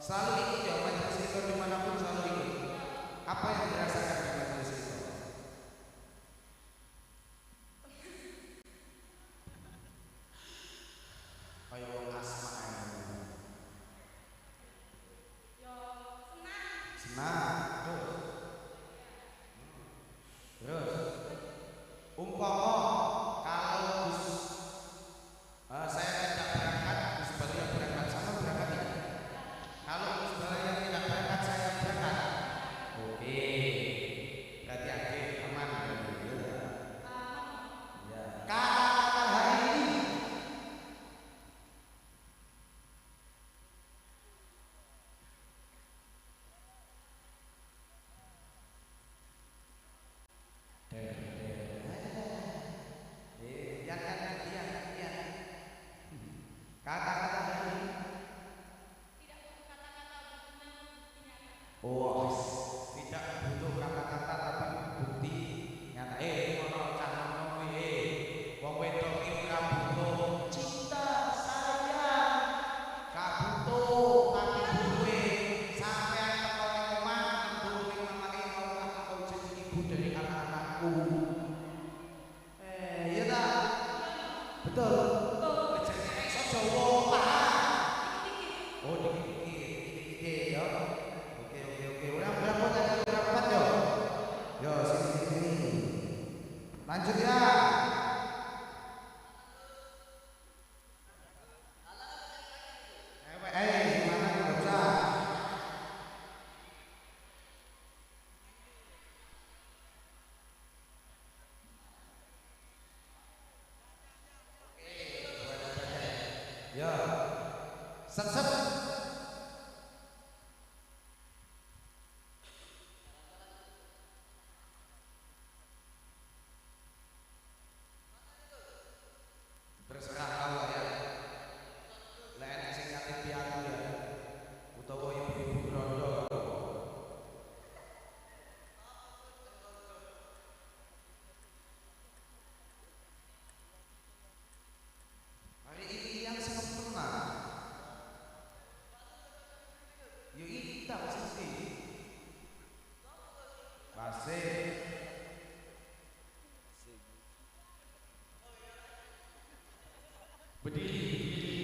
Selalu ikut ya majelis itu dimanapun selalu ikut. Apa yang dirasakan di majelis itu? Kayak wong asma. Yo senang. Senang. Terus. Terus. Umpama kalau Gus saya tidak berangkat, Gus Balia berangkat, sama berangkat ya? Kalau Gus Balia tidak berangkat, saya berangkat. Oke, berarti adik aman. Ya. Kata-kata hari ini kata-kata hari ini tidak butuh kata-kata, bukti nyata. Oh, tidak butuh kata-kata tapi bukti nyata. Ngono cah ngono kuwi. Wong wedok iki ora butuh cinta sayang. Gak butuh tapi duwe. Sampean teko ning omah nembung ning mamake mau aku jadi ibu dari anak-anakku. Iya ta? Betul. Jawa paham. Oh, dikit-dikit ya. Oke, oke, oke. Udah berapa tadi? Berapa yo? Yo, sini sini. Lanjut ya. Gimana enggak usah. Ya, set set. Terserah Allah ya. Lek enek sing nyakiti aku ya, utawa ibu-ibu rondo. Hari ini yang sempurna. Ya kita pasti. Pasti. Berdiri, berdiri.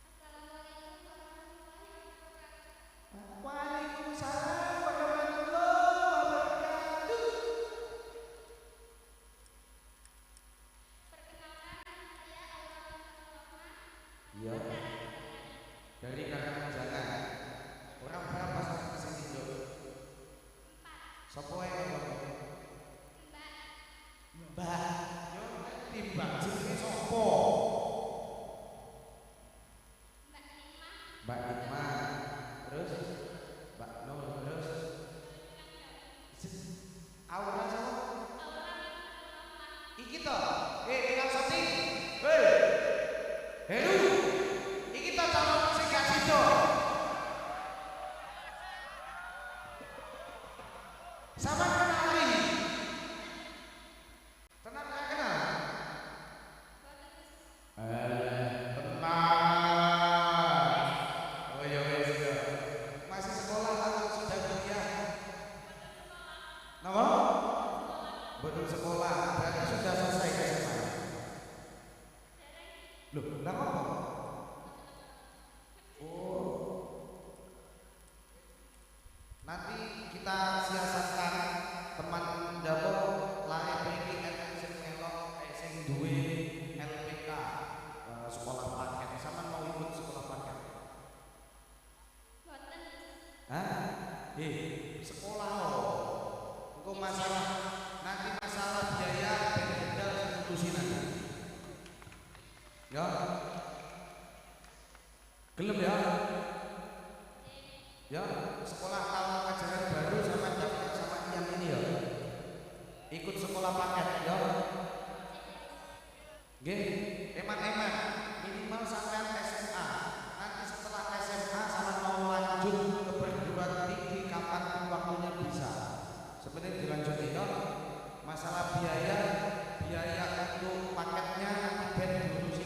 Assalamualaikum warahmatullahi wabarakatuh. Waalaikumsalam warahmatullahi wabarakatuh. Perkenalkan, saya Aura Rahman. Iya. Dari Karangmenjangan. Orang berapa sampai ke sini, Dok? 4. Sopo ae kok? Mbak. Mbak. Yo timbang jenenge sopo? Mbak Nikmah. Mbak Nikmah. Terus Mbak Nur, terus Aura sapa? Aura Rahman. Iki to. Tukang sate. Hei. Heru. Iki to calon sing gak sido. Sama kenal iki. Tenang gak kenal? Tenang. Oh ya wes ya. Masih sekolah atau sudah kuliah? Napa? Belum sekolah, berarti sudah selesai SMA. Loh, lah apa? Oh. Nanti kita siasatkan teman Dabo lare mriki enten sing melok sing duwe LPK sekolah paket. Sampeyan mau ikut sekolah paket? Boten. Hah? Sekolah oh. Engko masalah nanti masalah biaya ben budal sing ngurusi nanti. Ya. Gelem ya? Ya, sekolah tahun ajaran baru sama daftar sama yang ini ya. Ikut sekolah paket ya. Nggih, eman-eman minimal sampean SMA. Nanti setelah SMA sama mau lanjut ke perguruan tinggi kapan waktunya bisa. Sebenarnya dilanjut ya. Masalah biaya, biaya untuk paketnya nanti ben diurusi.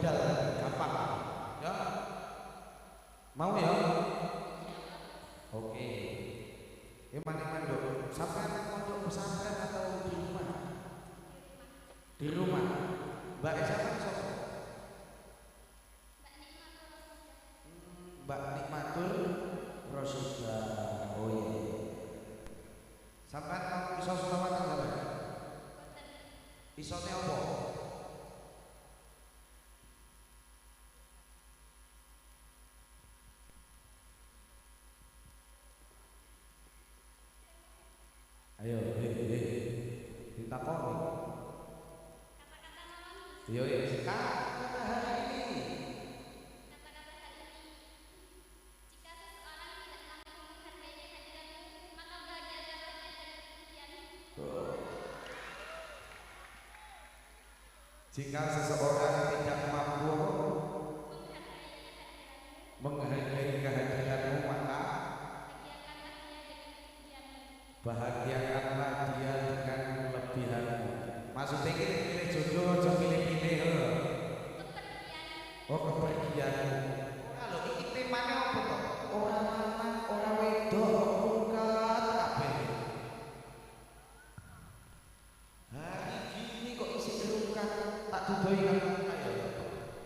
budal gampang. Ya. Mau ya? Oke. Eman-eman nduk, sampean mondok pesantren atau di rumah? Di rumah. Mbak sampean sapa? Mbak Nikmatur Rosida. Oh iya. Sampean mau iso selawatan sampean? Isone apa? Ayo, ditakoni. Kata-kata Yo, kata hari ini. Kata-kata hari ini. Jika seseorang tidak mampu menghargai kehadiranmu, maka bahagiakanlah dia dengan kepergianmu. Jika seseorang tidak mampu menghargai kehadiranmu, maka bahagiakanlah dia dengan kelebihanmu. Maksudnya ini pilih jodoh, aja pilih-pilih. Oh, kepergianmu. Ora lho, iki temane apa to? Ora lanang, ora wedok, mungkat kabeh. Hari gini kok isih rungkat, tak dudohi kata ya.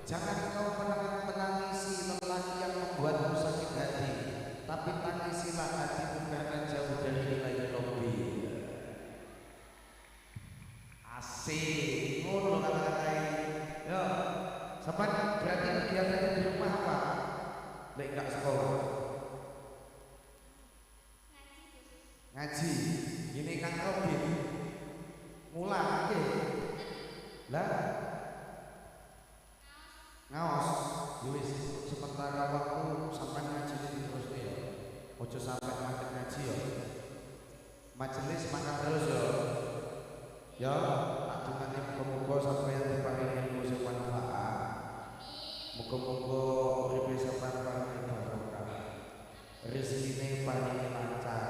Jangan kau menangisi lelaki yang membuatmu sakit hati, tapi tangisilah hatimu karena jauh dari wilayah lobby. Asik, ngono lho kata-kata ini. Yo, sampean berarti kegiatannya di rumah apa? Lek enggak sekolah. Ngaji. Ini Kang Robin. Mulang nggih. Lah ngaos. Ya wis sementara waktu sampean ngaji terus ya. Ojo sampai mangkat ngaji ya. Majelis mangkat terus ya. Ya, tak dungane muga-muga sampeyan diparingi ilmu sing manfaat. Muga-muga uripe sampeyan paringi barokah. Rezekine paringi lancar.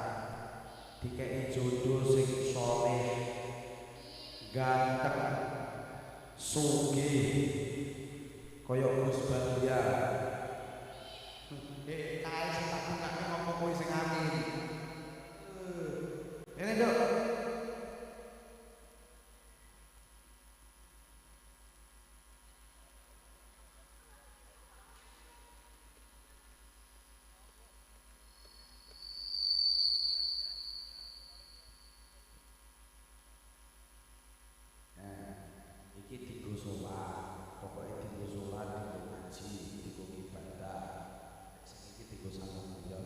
Dikei jodoh sing saleh, ganteng, sugih, kaya Gus Badia. Kae sing tak dungakne ngomong kuwi sing amin. Ini Nduk. Nah, iki dienggo salat, pokoke dienggo salat, dienggo ngaji, dienggo ibadah. Sing iki dienggo sangu ya.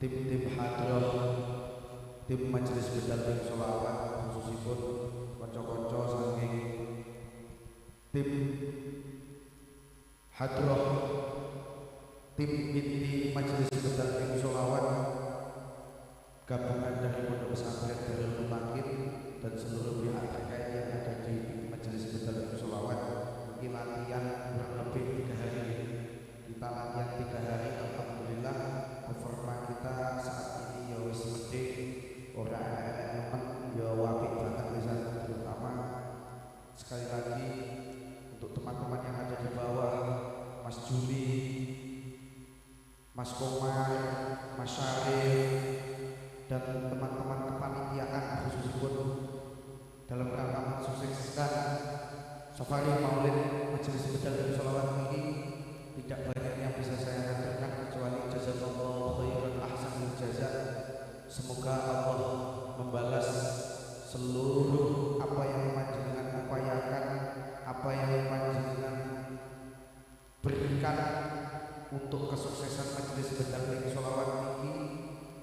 tim-tim hadroh, tim majelis bedal sholawat, khususipun kanca-kanca saking tim hadroh, tim inti majelis bedal sholawat gabungan dari Pondok Pesantren Darul Mutakin dan seluruh pihak terkait yang ada di majelis bedal sholawat. Ini latihan kurang lebih 3 hari. Kita latihan 3 hari, alhamdulillah performa kita saat ini ya wis mending, ora elek nemen ya apik banget wisan. Terutama sekali lagi untuk teman-teman yang ada di bawah, Mas Juli, Mas Komar, Mas Syarif, dan teman-teman kepanitiaan khususipun dalam rangka mensukseskan Safari Maulid Majelis Bedal Sholawat ini, tidak banyak yang bisa saya katakan kecuali jazakallahu khairan ahsanul jaza. Semoga Allah membalas seluruh apa yang panjenengan upayakan, apa yang panjenengan berikan untuk kesuksesan Majelis Bedal Sholawat ini.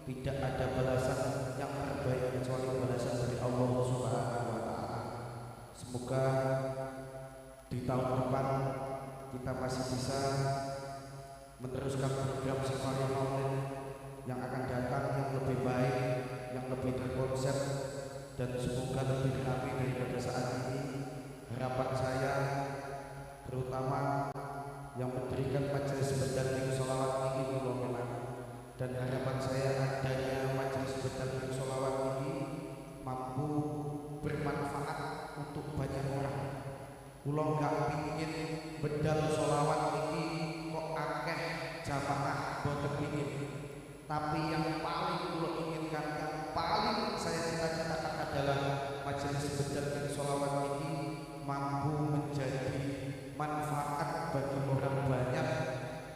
Tidak ada balasan yang terbaik kecuali balasan dari Allah Subhanahu wa Ta'ala. Semoga di tahun depan kita masih bisa meneruskan program Safari Maulid yang akan datang yang lebih baik, yang lebih terkonsep, dan semoga lebih ramai daripada saat ini. Harapan saya terutama yang mendirikan majelis bedal sholawat ini memang, dan harapan saya adanya majelis bedal sholawat ini mampu bermanfaat untuk banyak orang. Kula nggak pingin bedal sholawat ini kok akeh jamaah, boten pingin. Tapi yang paling kula inginkan, yang paling saya cita-citakan adalah majelis bedal sholawat ini mampu menjadi manfaat bagi orang banyak,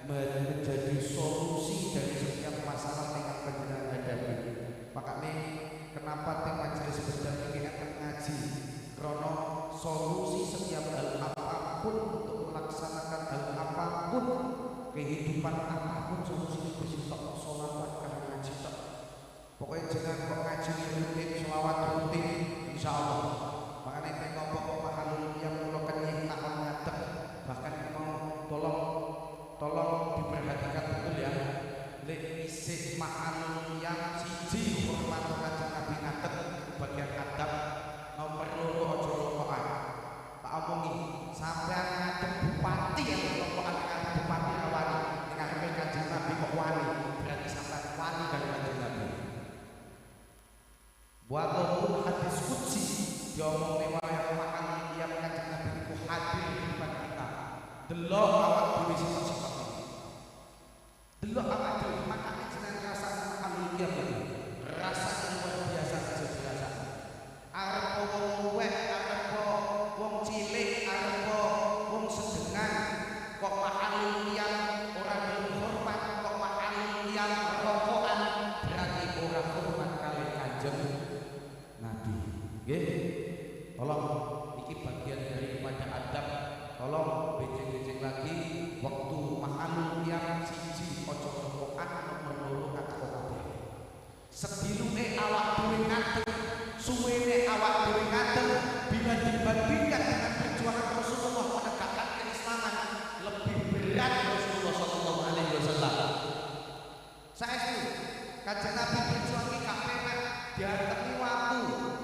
menjadi solusi dari setiap masalah yang panjenengan hadapi. Makanya kenapa tim majelis bedal ini akan ngaji? Krono solusi setiap hal apapun untuk melaksanakan hal apapun, kehidupan apapun, solusinya bersifat sholawat karena ngaji tok. Pokoknya jangan kok ngaji rutin, sholawat rutin, insya Allah. Makanya teng nopo kok mahalul yang kula kenyih takon ngadeg, bahkan mau tolong diperhatikan betul ya. Lek isih mahalul yang siji hormat Kanjeng Nabi ngadeg bagian adab, nomor 2 aja rokokan. Tak omongi, sampean ngadeg bupati yang rokokan ngadeg bupati ra wani, ning ngarepe Kanjeng Nabi kok wani, berarti sampean wani karo Kanjeng Nabi. Walaupun hadis qudsi diomongne wayang makan tiap Kanjeng Nabi iku hadir di depan kita. Delok awak dhewe sitok-sitok. Delok awak dhewe, makane jenengan rasane makan tiap itu. Rasane luar biasa aja dirasakno. Arep wong tuwek, arep wong cilik, arep wong sedengan, kok mahalul yang ora gelem hormat, kok mahalul yang rokokan, berarti ora hormat kali Kanjeng Nabi. Nggih. Tolong iki bagian daripada adab. Tolong beceng-beceng lagi waktu mahalul yang siji aja rokokan, nomor 2 ngadeg kabeh. Sediluke awak dhewe ngadeg, suwene awak dhewe ngadeg, bila dibandingkan dengan perjuangan Rasulullah menegakkan keislaman, lebih berat Rasulullah Shallallahu Alaihi Wasallam. Saestu Kanjeng Nabi berjuang iki gak penak, diantemi watu,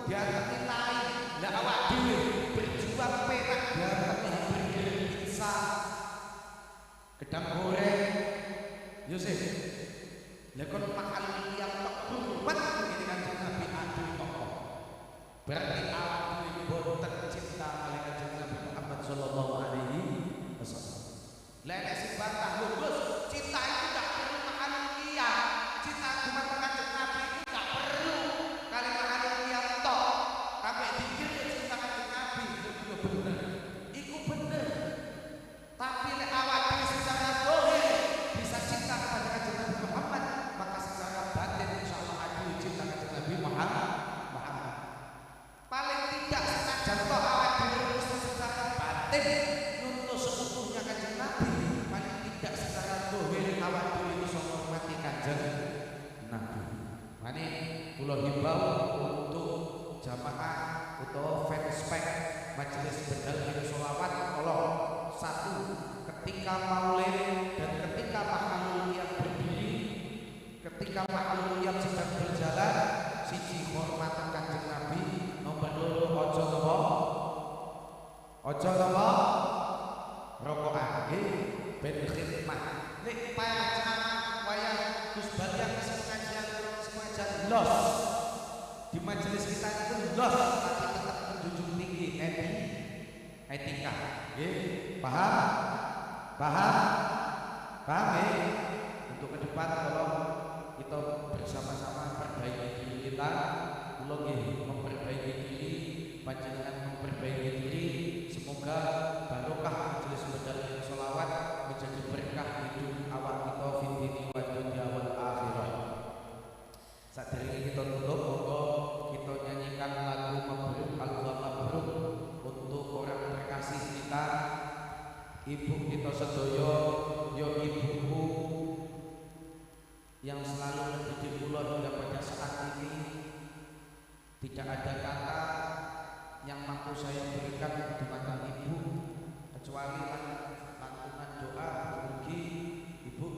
diantemi tai. Lah awak dhewe berjuang penak, diantemi hamburger, pizza, gedang goreng. Yosef, lah kon makan yang tok hormat ngene Kanjeng Nabi aduh kok. Berarti awak dhewe boten cinta kali Kanjeng Nabi Muhammad sallallahu alaihi wasallam. Lah nek sing bantah lho Gus, cinta itu gak perlu makan iya. Cinta dumateng Kanjeng Nabi itu gak perlu kali makan iya tok. Kabeh dikir cinta Kanjeng Nabi itu bener. Iku bener. Tapi nek awak dhewe secara zahir bisa cinta kepada Kanjeng Nabi Muhammad, maka secara batin insyaallah aduh cinta Kanjeng Nabi Muhammad. Paling tidak senajan toh awak dhewe secara batin nuntut seutuhnya Kanjeng Nabi, paling tidak secara zahir awak dhewe iso ngurmati Kanjeng Nabi. bedal ing sholawat tolong satu ketika maulid dan ketika mahalul qiyam berdiri, ketika mahalul qiyam sedang berjalan, siji hormat Kanjeng Nabi, nomor loro aja napa? Aja napa? Rokokan nggih ben khidmah. Nek pacaran wayah Gus Baliang wis pengajian los. Di majelis kita itu los, tapi tetap menjunjung tinggi etika. Nggih, paham? Paham? Paham nggih? Untuk ke depan tolong kita bersama-sama perbaiki diri kita. Kula nggih memperbaiki diri, panjenengan memperbaiki diri. Semoga barokah majelis bedal sholawat menjadi berkah hidup awak kita fid dunya wa dunya wal akhirah. Sadurunge kita tutup, monggo kita nyanyikan lagu Mabruk Al-Gha Mabruk untuk orang terkasih kita, ibu kita sedaya, ya ibuku yang selalu mendidik kula hingga pada saat ini. Tidak ada kata yang mampu saya berikan di mata ibu kecuali lantunan doa mugi ibu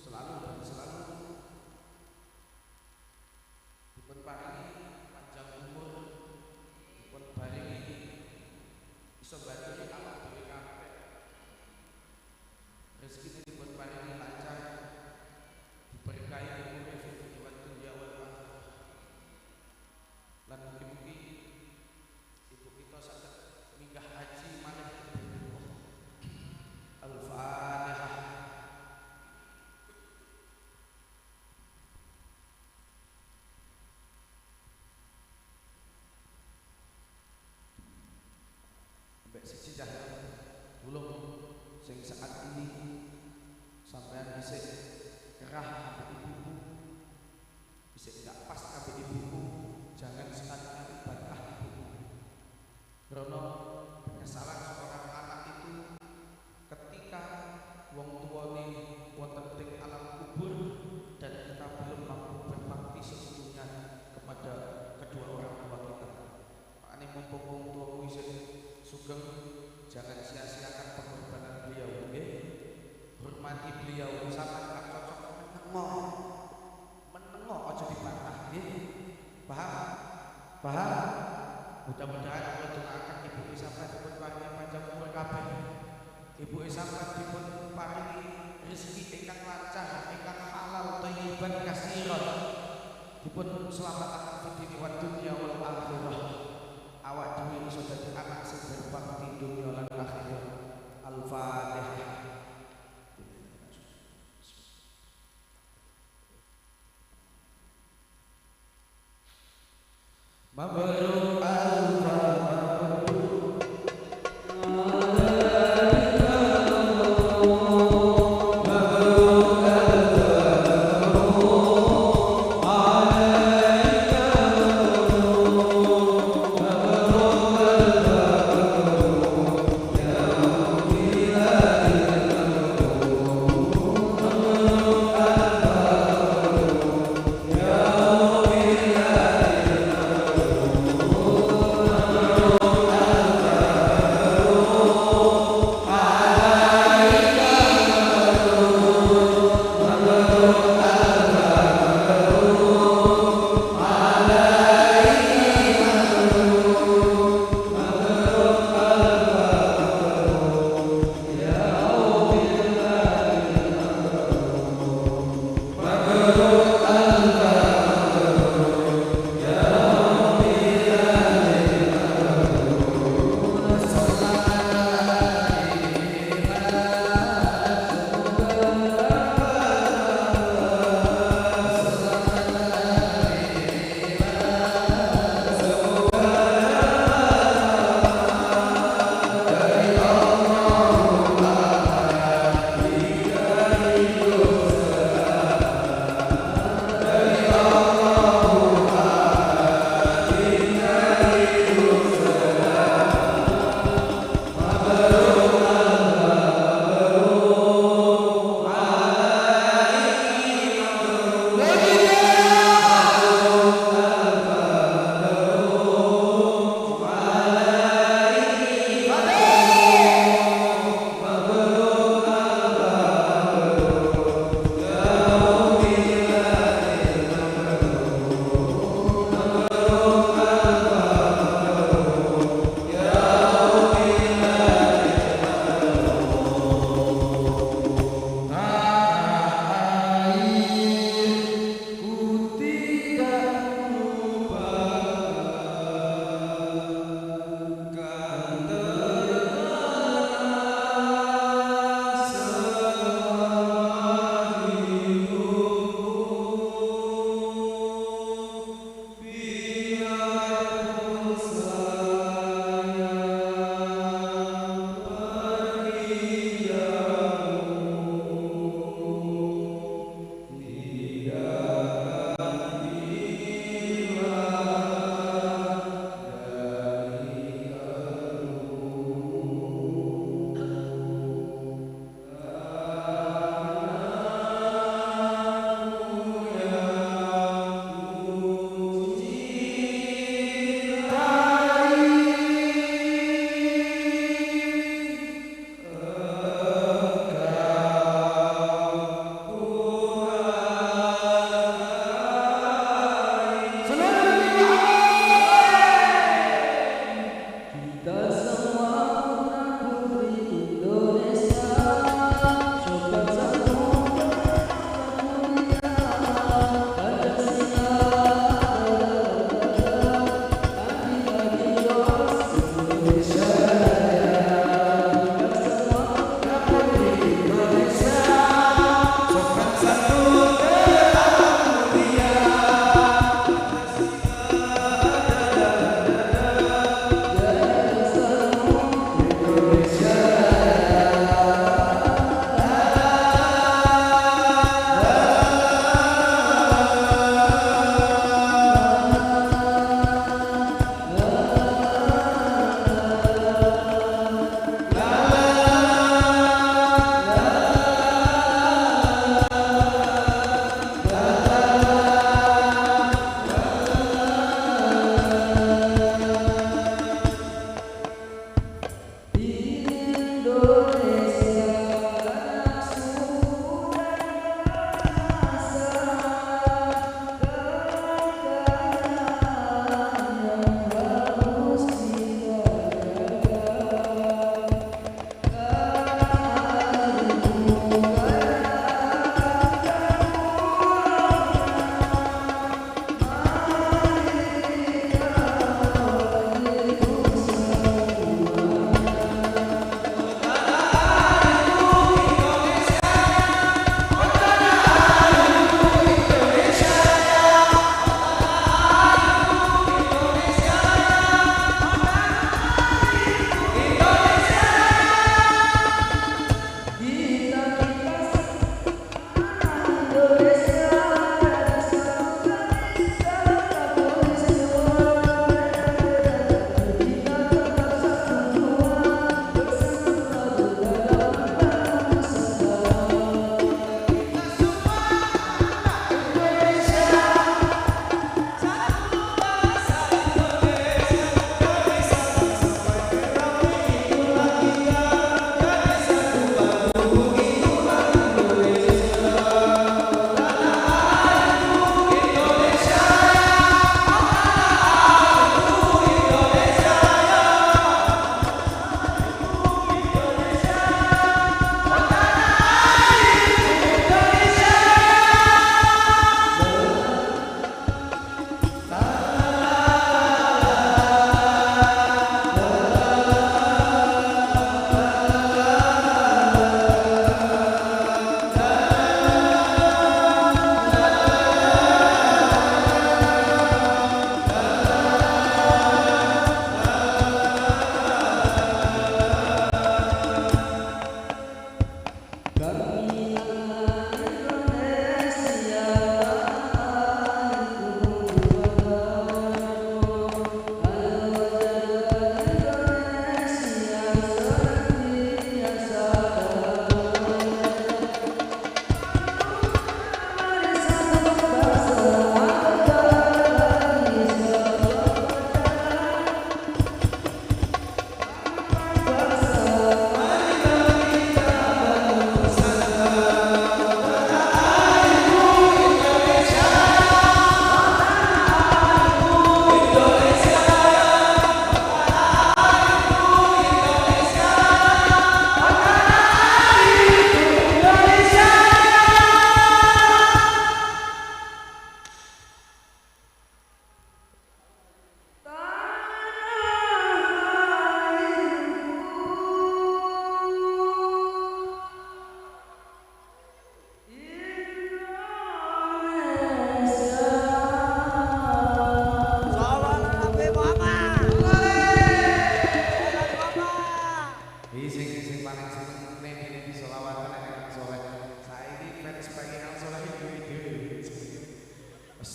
selalu dan selalu dipun paringi panjang umur, dipun paringi iso baturi awak dhewe kabeh, rezekine dipun paringi lancar, diberkahi umure fid dunya wal akhirah. Lan mugi-mugi ibu kita saged minggah haji malih. Al-Fatihah. Mbek siji cah tulung sing saat ini sampean isih kerah ambek ibuku, isih gak pas ambek ibuku, jangan sekali-kali bantah ibuku. Karena penyesalan seorang anak itu ketika wong tuane wonten ing alam kubur dan kita belum mampu berbakti sesungguhnya kepada kedua orang tua kita. Makane mumpung wong tuamu isih sugeng, jangan sia-siakan pengorbanan beliau, nggih. Hormati beliau, sampean gak cocok menengo. Menengo aja dibantah, nggih. Paham? Paham? Mudah-mudahan kula doakan ibu sampean dipun paringi panjang umur kabeh. Ibu sampean dipun paringi rezeki ingkang lancar, ingkang halal, thayyiban kasiran. Dipun selamataken fid dunya wad dunya wal akhirah. Awak dhewe iso dadi anak sing berbakti dunya lan akhirat. Al-Fatihah. Mabruk al-Fatihah.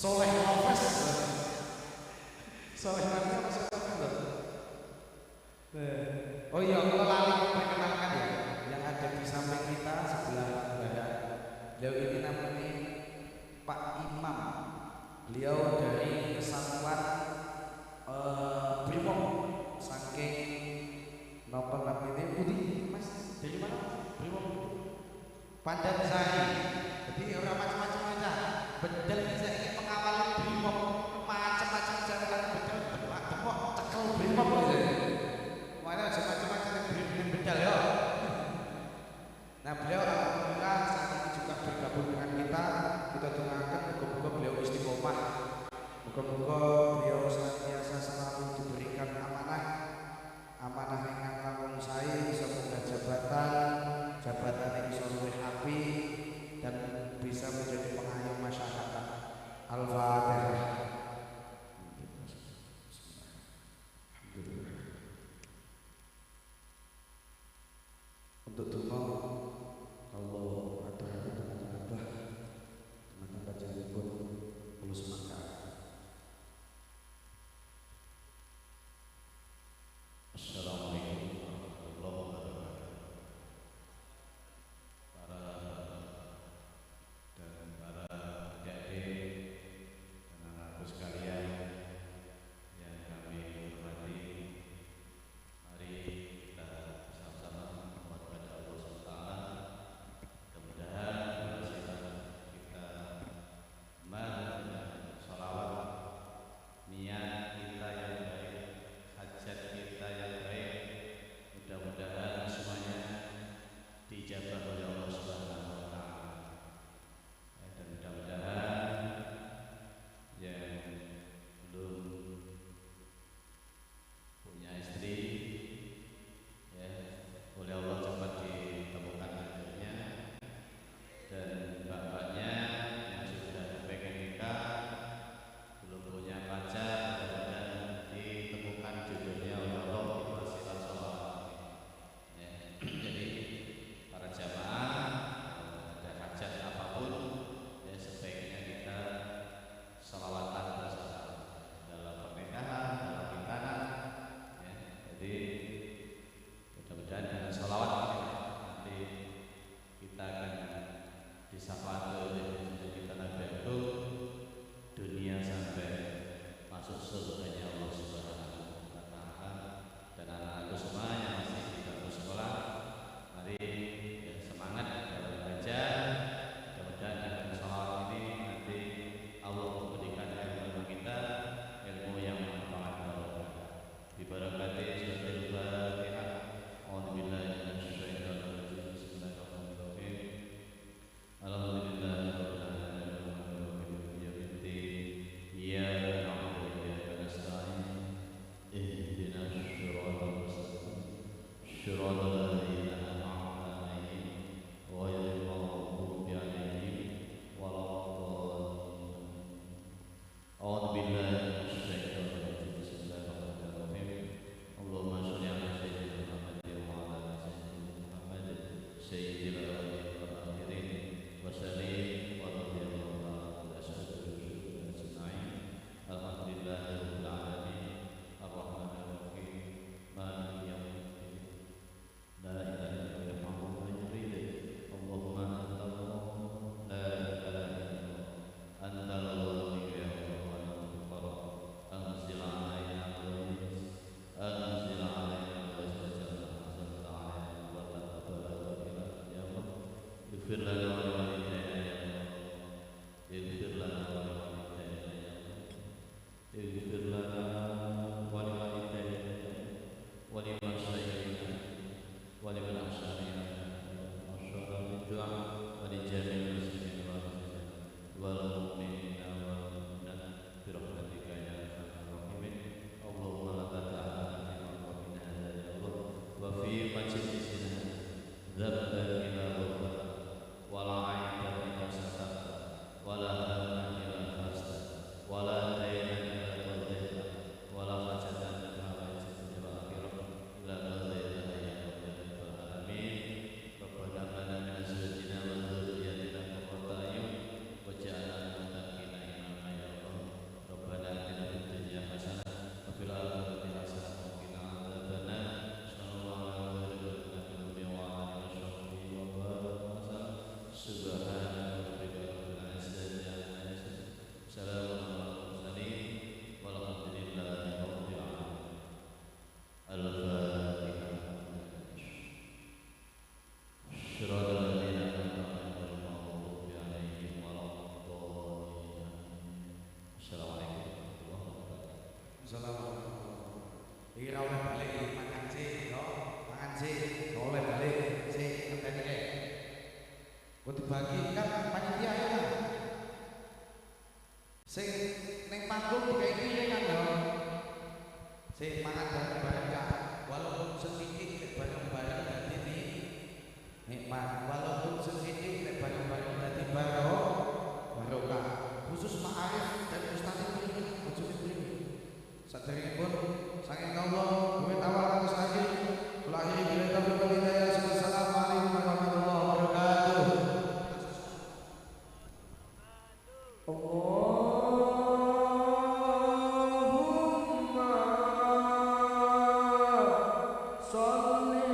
Soleh Lovers. Soleh namanya apa soleh lho? Oh iya, kalau lali perkenalkan ya, yang ada di samping kita sebelah barat. Beliau ini namanya Pak Imam. Beliau dari Kesatuan Brimob saking napa namanya Budi, Mas, dari mana? Brimob Pandansari. Jadi orang macam-macam aja. Bedel saiki pengawal Brimob macam-macam jalan bedel demok cekel Brimob lho. Mana aja macam-macam brim bedel ya. Nah, beliau alhamdulillah saat ini juga bergabung dengan kita. Kita doakan moga-moga beliau istiqomah. Moga-moga beliau senantiasa selalu diberikan amanah. Amanah ingkang langkung sae bisa munggah jabatan, jabatan yang iso luwih apik dan bisa menjadi pengayom masyarakat. Al-Fatihah. Alhamdulillah. Untuk donga kalau aturaken dumateng Abah, dumateng panjenenganipun kula semangat. Assalamualaikum warahmatullahi wabarakatuh. Para dan para adik-adik dan anakku sekalian yang kami hormati, mari kita bersama-sama memohon kepada Allah SWT. Mudah-mudahan kita sholawat, niat kita yang baik, hajat kita yang baik, mudah-mudahan semuanya diijabah oleh Allah Subhanahu wa Ta'ala. Dan mudah-mudahan yang belum punya istri ya, oleh Allah cepat ditemukan jodohnya, dan bapaknya yang sudah pengen nikah belum punya pacar, mudah-mudahan ditemukan jodohnya oleh Allah di wasilah sholawat. Ya, jadi para jamaah ada hajat apapun ya, sebaiknya kita sholawatan bersama dalam pernikahan, dalam hitanan ya. Jadi mudah-mudahan dengan sholawat ini nanti kita akan disapa oleh junjungan kita Nabi Agung dunia sampai masuk surganya Allah Subhanahu wa Ta'ala. Dan anak-anakku semuanya masih di bangku sekolah, mari ya, semangat dalam belajar. Mudah-mudahan dengan sholawat ini nanti Allah memberikan ilmu kita, ilmu yang bermanfaat barokah. Bibarakati suratul Fatihah. A'udzubillahi minasyaitonir rajim. Bismillahirrahmanirrahim. Alhamdulillahirabbil alamin. Iyyaka na'budu wa iyyaka nasta'in. Ihdinas siratal mustaqim. Siratal ladzina an'amta 'alaihim ghairil maghdubi 'alaihim waladdallin. A'udzu billahi minasyaitonir rajim. Bismillahirrahmanirrahim. Allahumma sholli ala sayyidina Muhammad wa ala sayyidina Muhammad sayyidil awwalin wal akhirin wa sallim wa radhiyallahu ta'ala an ashabihi ajma'in. Alhamdulillahirabbil alamin. Arrahmanir rahim. Maliki yaumiddin. Ighfir lana wa liwalidayna ya Allah. Ighfir lana wa liwalidayna ya Allah. Ighfir lana wa liwalidayna wa liman sayyidina wa liman ahsana ilaina wa du'a wa li jami'il muslimin wal muslimat wal mu'minina wal mu'minat bi rahmatika ya arhamar rahimin. Allahumma la ta'ala fi maqamina hadza ya Allah wa fi majlisina dzamban ila ghafar wa la 'aiban illa satarta wa la hamman illa farajta wa la daynan illa qadayta wa la hajatan min hawaijid dunya wal akhirah illa qadaytaha ya rabbal alamin. Rabbana hab lana min azwajina wa dhurriyyatina qurrata a'yun waj'alna lil muttaqina imama ya Allah. Rabbana atina fid dunya hasanah wa fil akhirati hasanah wa qina adzabannar. Sallallahu alaihi wa alihi wa sallam. Subhana rabbika rabbil izzati amma yasifun. Salamun alal mursalin walhamdulillahi rabbil alamin. Al-Fatihah. Shiratal ladzina an'amta 'alaihim ghairil maghdubi 'alaihim waladdallin. Assalamualaikum warahmatullahi wabarakatuh. Assalamualaikum. Iki ra oleh balik mangan sik, yo. Mangan sik, ora oleh balik sik ngenteni kae. Kok dibagi kan panitia ya kan. Sing ning panggung dikai piye kan yo. Sik mangan bareng-bareng Kak. Walaupun sedikit nek bareng-bareng dadi nikmat. Walaupun sedikit nek bareng-bareng dadi barokah. Khusus Pak Arif dan Ustaz ini ojo mriki. Saderengipun saking kawula wiwit awal ngantos akhir kula akhiri bila taufiq wal hidayah. Wassalamualaikum warahmatullahi wabarakatuh. Allahumma sholli